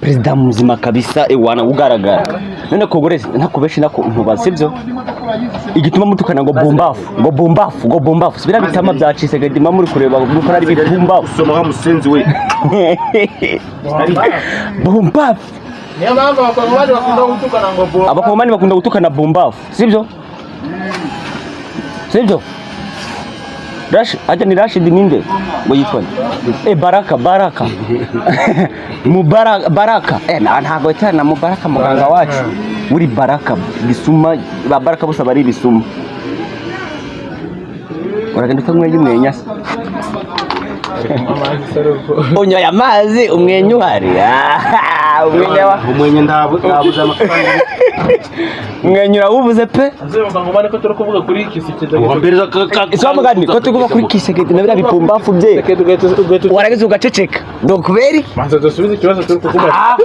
Perezida muzima kabisa, ewana ugaragara. None kogore ntakubeshe, nako ntubaza, sibyo? Igituma mutukana ngo bumbafu, ngo bumbafu, ngo bumbafu, sibira bitama bya Tshisekedi muri kureba gukora ari bipumbafu. Soma wa musenzi we. Bumbafu. Niyo mpamvu Abakongomani bakunda gutukana ngo bo. Abakongomani bakunda gutukana bumbafu, sibyo? Sibyo? Rash, acha ni Rashid, ninde ngo yitwa nde? Baraka, Baraka, Mubaraka, Baraka, ntago cyane na Mubaraka muganga wacu uri Baraka bisuma, ba Baraka bose bari bisuma. Uragenda utanyweye umwenya se? Unyoye amazi, umwenya uhari. Ah, umwenya wa Umwenye ndabuze amafaranga. Umwenya urawubuze pe. Nzego Abakongomani ko turi kuvuga kuri Tshisekedi. Wambereza. Ese mugani ko turi kuva kuri Tshisekedi na biriya bipumbafu bye, warangiza ugaceceka ngo kubera iki? Manza dusubize ikibazo turi kukubaza. Ah,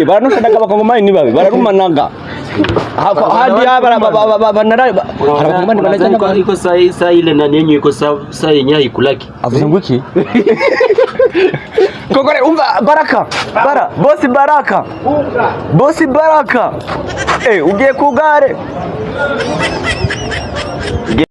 baranushanaga Abakongomani ni babi, bararumanaga. Hadi hari Abakongomani banajya n'abantu. Iko saa saa ile na yenyu iko saa saa yenye haikulaki. Avuze ngo iki? Kogore, umva Baraka, bara bosi, Baraka bosi, Baraka, ugiye ku gare. Ugiye.